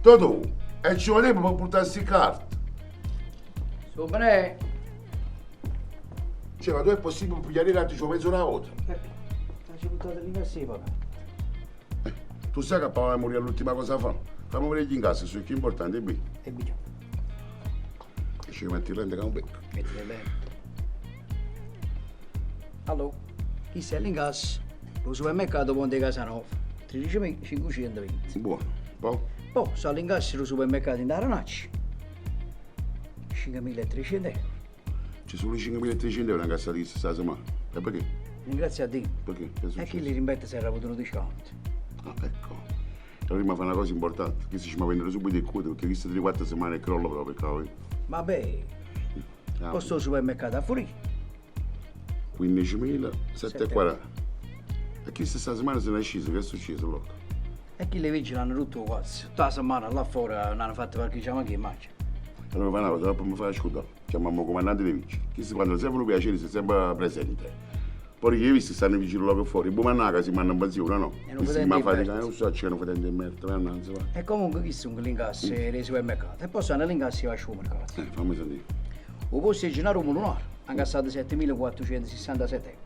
Totò, e ci vo' tempo pe purtà sti carte. Sto bene. Cioè, ma tu è possibile pigliare 'e carte c' 'o mezzo d' 'a vota? Peppe, t'aggio purtato l'incasso 'e papà. Tu sai che papà morì all'ultima cosa fa? Fammi vedere gli incassi, sono cchiù importanti, e E via. E ci metti lente che un becco. Metti le lente. Allora, chisto è l'incasso. Lo supermercato Ponte Casanova. 13.520. Buono. Poi? Poi sta l'incasso del supermercato in Aranacci. 5.300 euro. Ci sono 5.300 euro incassati questa settimana. E perché? Ringrazio a Dio. Perché? Che è E successo? chi li rimbetta si era avuto un discount. Ah, ecco. Allora prima fa una cosa importante, che si ci ma vendere subito il cuore, perché queste 3-4 settimane crolla proprio, cavolo. Vabbè, Ah, poi sto al supermercato a Forlì. 15.740. E chi questa settimana se ne è sceso? Che è successo allora? E chi le vigili hanno rotto il cazzo. Tutta la settimana là fuori non hanno fatto parcheggiare anche in macchina. Allora fa una cosa, dopo mi fai ascoltare. Chiamiamo il comandante dei vigili. Chi quando servono piacere si è sempre presente. Poi che hai visto stanno i vigili là fuori, boh, ma si mandano in pensione, no? E non Questi potendo mi in fa merda. non so, c'è non potendo in merda, va innanzi, va. E comunque chi sono l'incasso dei supermercati? E poi stanno l'incasso al supermercato. Fammi sentire. O posto di Gennaro Molonaro ha incassato 7.467 euro.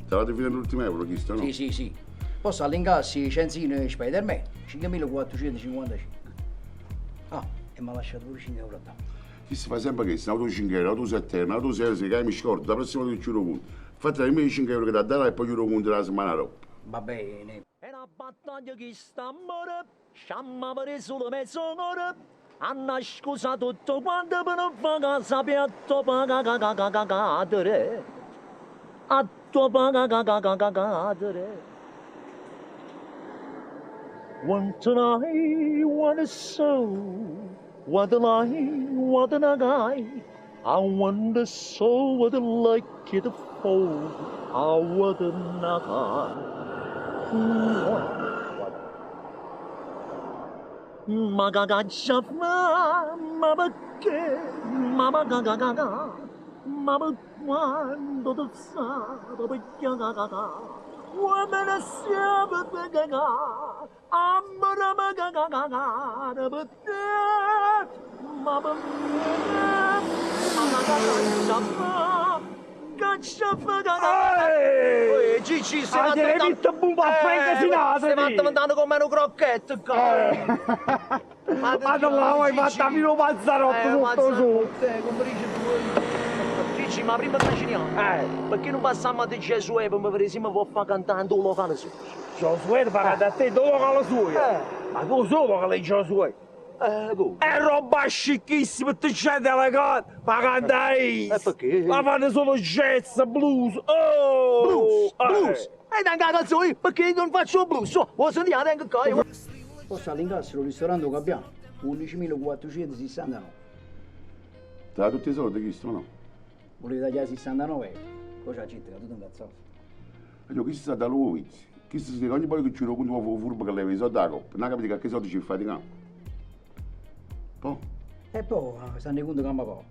Te l'ha fino all'ultimo euro, questo, no? Sì, sì, sì. Poi sta l'incasso Cenzino e Spider-Man, 5.455. Ah, e mi ha lasciato pure 5 euro a dare. Chi si fa sempre questo, un auto 5 euro, un auto 7 euro, un auto 6 euro, se mi scordo, la prossima volta che chiudo conto. Infatti, la mia 5 euro che da dare e poi chiudo conto la settimana dopo. Va bene. È una battaglia che sta a morire, sciamma per solo mezz'ora. Hanno scusato tutto quanto per non fare sappiato pagacacacacadere. A tua pagacacacacadere. One tonight, one soul, what a lie, what a guy. I wonder so what like it fall. I would not. Ma ga ga ma ma perché, ma ma ga ga ga ga, ma per quando tu sai perché ga ga ga, uomini siamo per ga ga, amore ma ga ga ga ga, da per te, ma per me, ma ga ga ga ma ga ga ga ga. Ehi! Gigi, sei Ah, ti hai visto bumba a Frank Sinatra? Stai mandando come un crocchetto, qua. Ma te la vuoi fatta fino Mazzarotto sotto su? Come dici tu? Gigi, ma prima che ci andiamo, perché non passiamo a Gesù e per vedere se mi può fare cantare un locale su? Giosuè fa da te dove locale suo? Ma tu solo che lei Giosuè? Come? È roba scicchissima, ti c'è delegato, ma canta E perché? Ma fanno solo jazz, blues, oh! Blues, blues! E da cazzo io, perché non faccio blues? Oh, vuoi sentire anche qua? Poi sta l'incasso del ristorante che abbiamo, 11.469. Te l'ha tutti i soldi questo, no? Volevi tagliare 69 euro. Poi c'è la città, tutto incazzato. Io, chi sta da lui? Chi si dice ogni volta che chiudo conto fu furbo che leva i soldi alla coppa, non capite che che soldi ci faticamo. Poi, E poi stanno i conti che mi pago.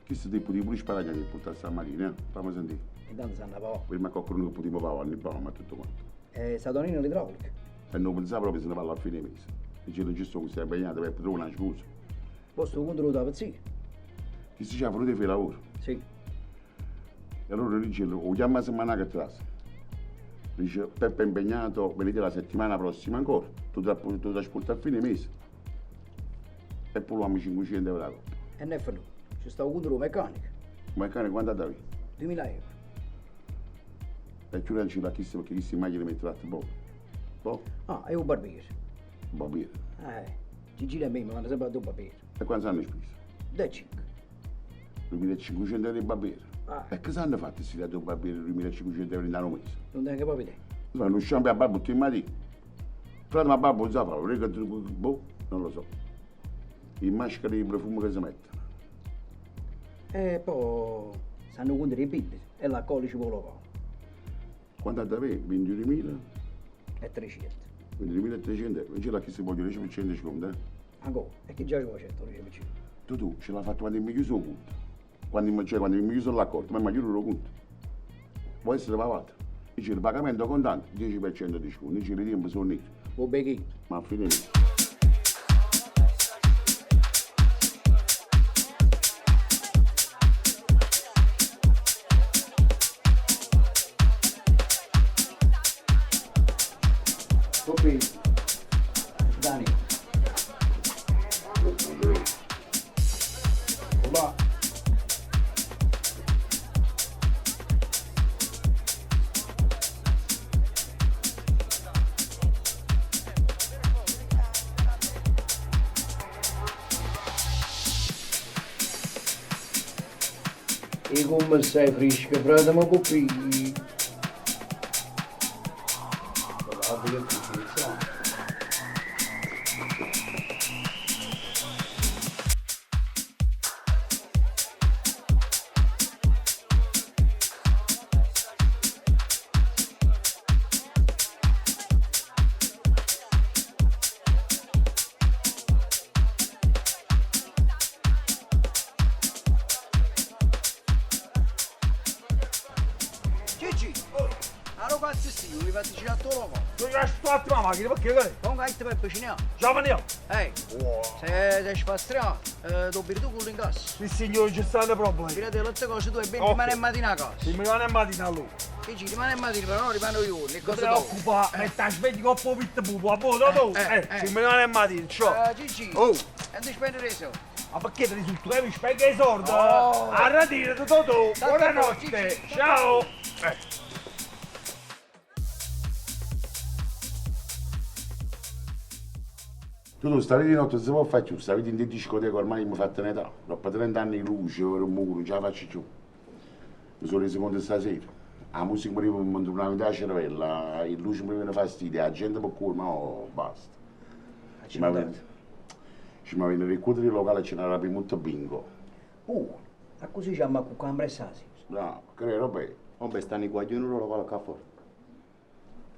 questo tipo di pure sparagna che porta stamattina, eh? Fammi sentire. Intanto stanno a pagare. Prima qualcuno che poteva pagare, anni ma tutto quanto. È stato Nino l'idraulica. E non pensava proprio se ne parla a fine mese. Dice non ci sto, mi stai impegnato per trovare una scusa. Poi sto conto lo da pazzia. Chi si c'ha voluto fare lavoro. Sì. E allora dice, lo chiama settimana che trasa. Dice, Peppe è impegnato, venite la settimana prossima ancora. Tu ti trasporti a fine mese. E poi lo 500 euro la coppa. E ne fa lui. C'è stato conto del meccanico. Ma il cane quanto davi? 2000 euro. E tu non ce l'ha chiesto perché chi si immagina mette l'altro poco. Boh, Ah, è un barbiere. barbiere. Gigi e me mi vanno sempre a due barbiere. E quanto hanno speso? Da 5. 2500 euro di barbiere. Ah. E cosa hanno fatto questi due barbieri 2500 euro in un mese? Non neanche proprio idea. Fanno un shampoo a barba tutti i mattini. Frate, ma barba non sa fare, boh, non lo so. Il maschera di profumo che si mette. E poi stanno conto dei bibbi e l'alcolici vuole fare. Quanto da 22.000? E 300. 22.300 euro. Non c'è la chi si vuole 10% di sconto, eh? Ancora. E chi già ci faceva 10%? Tu, ce l'ha fatto quando mi chiuso il conto. Quando, cioè, quando mi chiuso l'accordo, ma mi chiudo il conto. Può essere pagato. Dice il pagamento contante, 10% di sconto. Dice il tempo sono nero. O becchi. Ma a fine mese. E come stai fresca, frate, ma puppì. Gigi, allora cazzo sì, mi fate girare tutto loco. Tu già sto la macchina, perché che? Con che ti per cena? Già veniamo. Ehi, se sei sfastrato, dobbiamo tu con l'incasso. Sì signore, ci stanno problemi. Tirate le altre cose tu e ben Ok. rimane in mattina a casa. Si mi rimane in mattina allora. Gigi, rimane in mattina, però non rimane io, ne Non cosa ti dopo? preoccupa, metta a sveglia con po' pit bubo, a buono, tu. Si mi rimane in mattina, ciao. Gigi, Oh. e non ti spendere i soldi. Ma perché ti risulta che mi spengo i soldi? Oh. A radire, tu, tu. Tanto Buonanotte, Gigi. ciao. Tu stavi di notte, non si può fare più, stavi in discoteca ormai mi fatto un'età. Dopo 30 anni di luce, ora un muro, non ce la faccio più. Mi sono reso conto stasera. La musica mi mi tornava in la cervella, il luce mi viene fastidio, la gente per culo, ma oh, basta. Ci mi viene il quadro locale ce n'era più molto bingo. Oh, a così ci abbiamo a pressare. No, credo bene. Vabbè, stanno i guaglioni loro locale qua fuori.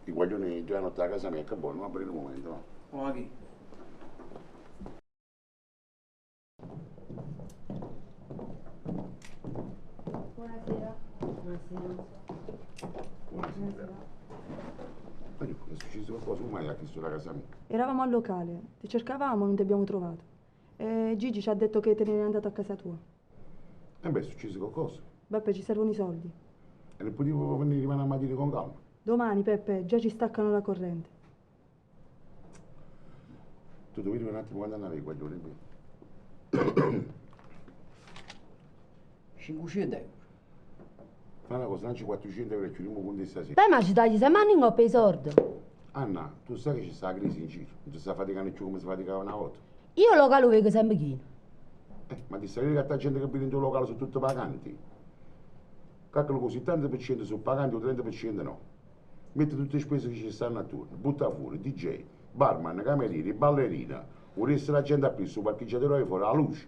I guaglioni due notte a casa mia, che buono, ma per il momento. No. Oh, chi? Buonasera. Buonasera. Buonasera. Ma che è successo qualcosa? Come mai ha chiesto la casa mia? Eravamo al locale, ti cercavamo, non ti abbiamo trovato. E Gigi ci ha detto che te ne eri andato a casa tua. E beh, è successo qualcosa. Beppe, ci servono i soldi. E non potevo venire rimane a mattina con calma. Domani, Peppe, già ci staccano la corrente. Tu devi un attimo quando andavi i guaglioni qui. 500 euro. Fa una cosa, lanci 400 euro e chiudiamo con stasera. Beh, ma ci tagli se mani in coppa i soldi. Anna, tu sai che c'è sta la crisi in giro, non si sta faticando più come si faticava una volta. Io locale lo vedo sempre chino. Ma ti stai che la gente che viene in tuo locale sono tutti paganti? Calcolo così, 80% sono paganti o 30% no. Metti tutte le spese che ci stanno attorno, butta fuori, DJ, barman, camerieri, ballerina, vorresti la gente a più, parcheggiatore fuori, la luce,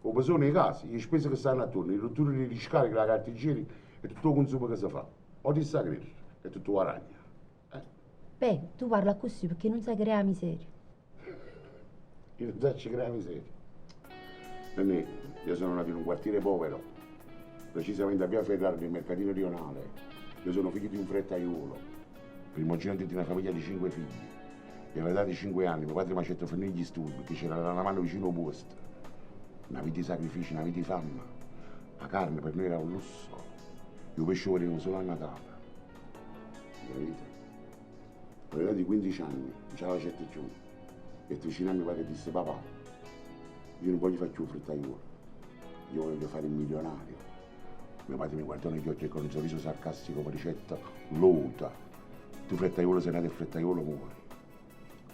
o persone in casa, le spese che stanno attorno, le rotture di riscarica, la carta igienica e tutto il consumo che si fa. O ti sta credere, è tutto guadagno. Beh, tu parla così perché non sai creare miseria. Io non so ci crea miseria. Nennì, io sono nato in un quartiere povero, precisamente a via Ferrari, nel mercatino rionale. Io sono figlio di un frettaiolo, primogenito di una famiglia di 5 figli. E all'età di 5 anni mio padre mi ha fatto finire gli studi perché c'era la mano vicino al posto. Una vita di sacrifici, una vita di fame. La carne per noi era un lusso. Io pesce volevo solo a Natale. Capite? All'età di 15 anni, non ce la facevo più. E vicino a mio padre disse, papà, io non voglio fare più frettaiolo, io voglio fare il milionario. Mio padre mi guardò negli occhi e con un sorriso sarcastico mi ricetta, lota, tu frettaiolo sei nato e frettaiolo muori.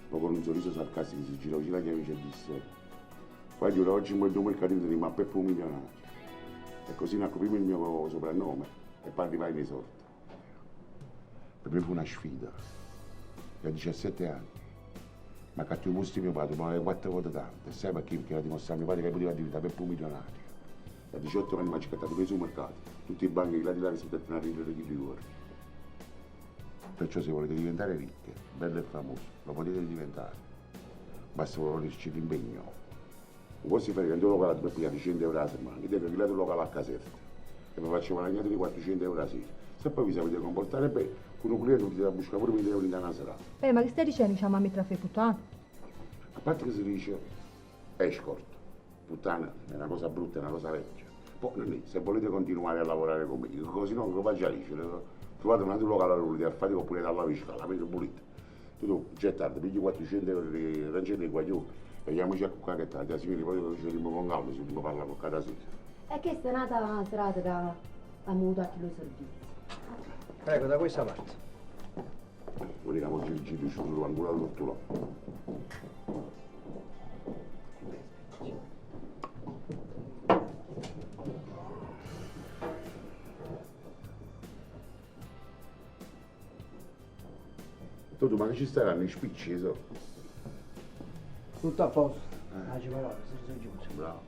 Poi con un sorriso sarcastico si girò vicino agli amici e disse, guarda, oggi in quel mercatino ti ma Peppo un milionario. E così nacque prima il mio soprannome e poi arrivai nei soldi. Per me fu una sfida. Io a 17 anni. Ma cattivo gusti mio padre, ma aveva 4 volte tanto. E sai perché? Perché era dimostrato a mio padre che poteva diventare Peppo un milionario. A 18 anni mi ha scattato preso sul mercato. Tutti i banchi là di là che si mettono a ridere di rigore. Perciò se volete diventare ricche, bello e famoso, lo potete diventare. Basta volerci l'impegno. Non posso fare che un locale per pigliare 100 euro alla settimana, io devo il locale a Caserta e mi faccio guadagnare di 400 euro alla sera. Se poi vi sapete comportare bene, con un cliente vi da buscare pure 1000 euro in una serata. Beh, ma che stai dicendo? Diciamo a mettere a fare puttana? A parte che si dice escort, puttana è una cosa brutta, è una cosa vecchia. Poi non è, se volete continuare a lavorare con me, così non lo faccio lì, trovate un altro locale a fate oppure dalla visca, la vedo pulita. Tu già è tardi, pigli 400 euro di rancella di guaglione, vediamoci a cuccare che è tardi, la signora poi ci vediamo con calma, se dobbiamo parlare con cada sera. E che è nata la serata che ha avuto a chi lo servizio. Prego, da questa parte. Vogliamo il giro, ci sono ancora all'otto là. Tu, ma che ci staranno i spicci, so? Tutto a posto. Ah, ci pagato, si sono giusto. Bravo.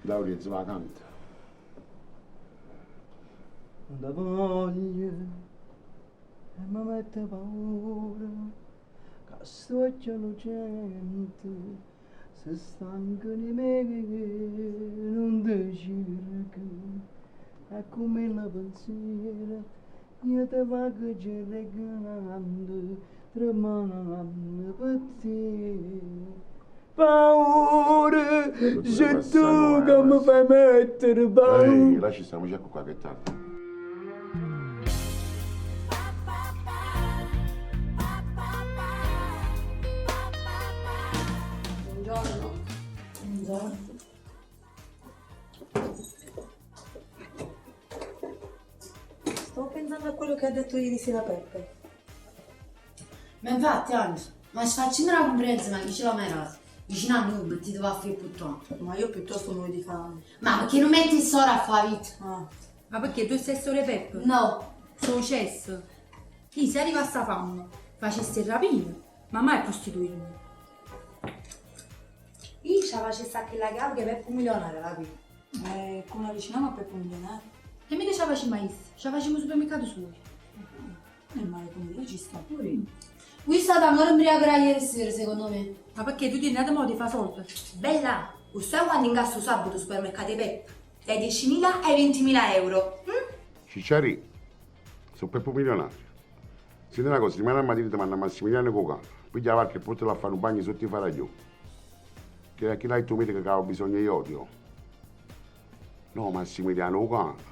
Lauri è vacante. Non te voglio e mi mette paura che sto lucente se stanco di me non ti cerco è come la pensiera io te vago cercando tremando per te paura se tu che mi fai mettere paura Ehi, lasci stare, ecco qua che è tardi. Buongiorno. Buongiorno. Sto pensando a quello che ha detto ieri sera Peppe. Ma infatti, Angelo, ma se facciamo una conferenza, ma chi ce l'ha mai dato? Vicino a noi, ti va a fare puttana. Ma io piuttosto muoio di fame. Ma perché non metti il sora a fare vita? Ah. Ma perché tu sei solo Peppe? No. Sono cesso. Chi se arriva a sta fame, facesse il rapino, ma mai prostituirmi. Io ci facessi anche la chiave che Peppo milionario, capito? Come avviciniamo a Peppo milionario? E mica ce la facciamo a ci la facciamo al supermercato suo. Non è male come lui ci sta pure. Qui stata ancora ubriaca ieri sera, secondo me. Ma perché tu ti ne modo di fare soldi? Bella, lo sai quando incasso sabato al supermercato di Peppo? Dai 10.000 ai 20.000 euro. Hm? Cicciari, sono Peppo milionario. Senti una cosa, rimane a Madrid, ti manda Massimiliano Cocano. Piglia la barca e portala a fare un bagno sotto i faraglioni. Che a chi l'hai tu che avevo bisogno di odio? No, Massimiliano Cocano.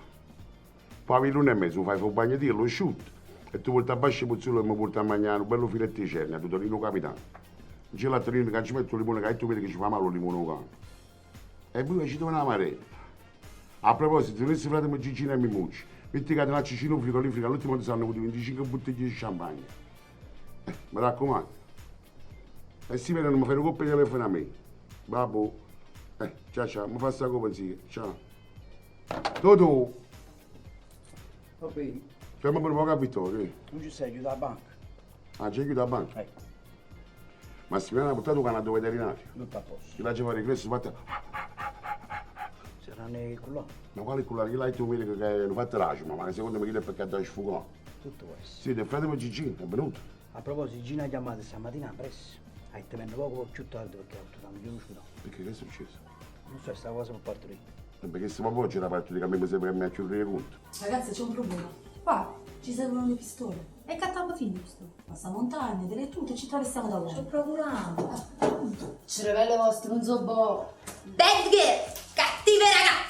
Poi l'una e mezzo fai un bagno di lo asciutto. E tu porti a bascio Pozzullo e mi porti a mangiare un bello filetto di cernia, tu Torino Capitano. Un gelatorino che ci metto il limone, che tu vedi che ci fa male il limone cane. E poi ci devono la maretta. A proposito, se avessi frate Gigino e Mimucci, metti che te cicino frigorifero, all'ultimo ti sanno avuto 25 bottiglie di champagne. Mi raccomando. E si vede, non mi fai un colpo di telefono a me. Babbo. Ciao ciao, mi fa sta cosa, ciao. Totò, Va bene, ferma per un poco a Vittorio. non ci sei, aiuta la banca. Ah, c'è chiuso la banca? Ecco. Massimiliano ha portato un cane al veterinario. Tutto a posto. Chi l'ha già fatto regresso, fatta... Saranno i culloni. Ma quale cullare? Chi l'ha detto che hanno fatto l'asma, ma secondo me chi è perché ha sfugato. Tutto questo. Sì, del fratello Gigi, è venuto. A proposito, Gina ha chiamato stamattina presso. Ha detto che poco più tardi perché ha avuto un giorno Perché che è successo? Non so, sta cosa per partire. Perché se proprio oggi era partito che a me mi sembra che mi ha chiuso il conto. Ragazzi, c'è un problema. Qua, Ci servono le pistole. e cattiamo fine questo. Passa montagne, delle tute, ci attraversiamo da Ci uomo. procuriamo. Cervello vostro, non so boh. Bad girl, cattive ragazze.